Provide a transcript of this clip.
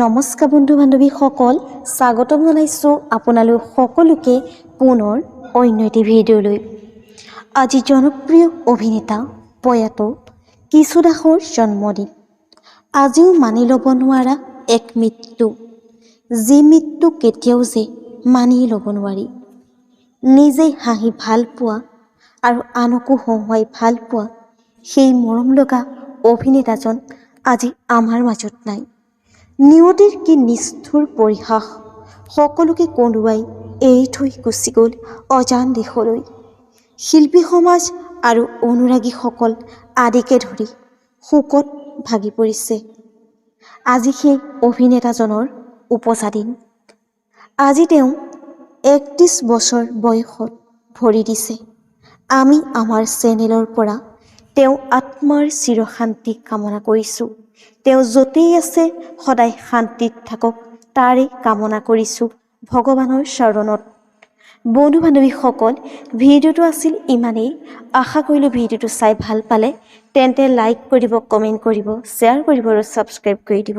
নমস্কাৰ বন্ধু বান্ধৱীসকল, স্বাগতম জনাইছোঁ আপোনালোক সকলোকে পুনৰ অন্য এটি ভিডিঅ'লৈ। আজি জনপ্ৰিয় অভিনেতা প্ৰয়াত কিশো দাসৰ জন্মদিন। আজিও মানি ল'ব নোৱাৰা এক মৃত্যু, যি মৃত্যু কেতিয়াও যে মানি ল'ব নোৱাৰি। নিজেই হাঁহি ভাল পোৱা আৰু আনকো হহুঁৱাই ভাল পোৱা সেই মৰম লগা অভিনেতাজন আজি আমাৰ মাজত নাই। নিয়তিৰ কি নিষ্ঠুৰ পৰিহাস, সকলোকে কন্দুৱাই এৰি থৈ গুচি গ'ল অজান দেশলৈ। শিল্পী সমাজ আৰু অনুৰাগীসকল আদিকে ধৰি শোকত ভাগি পৰিছে। আজি সেই অভিনেতাজনৰ ওপজা দিন। আজি তেওঁ 31 বছৰ বয়সত ভৰি দিছে। আমি আমাৰ চেনেলৰ পৰা তেওঁ আত্মাৰ চিৰশান্তি কামনা কৰিছোঁ। তেওঁ য'তেই আছে সদায় শান্তিত থাকক, তাৰে কামনা কৰিছোঁ ভগৱানৰ চৰণত। বন্ধু বান্ধৱীসকল, ভিডিঅ'টো আছিল ইমানেই। আশা কৰিলোঁ ভিডিঅ'টো চাই ভাল পালে। তেন্তে লাইক কৰিব, কমেণ্ট কৰিব, শ্বেয়াৰ কৰিব আৰু ছাবস্ক্ৰাইব কৰি দিব।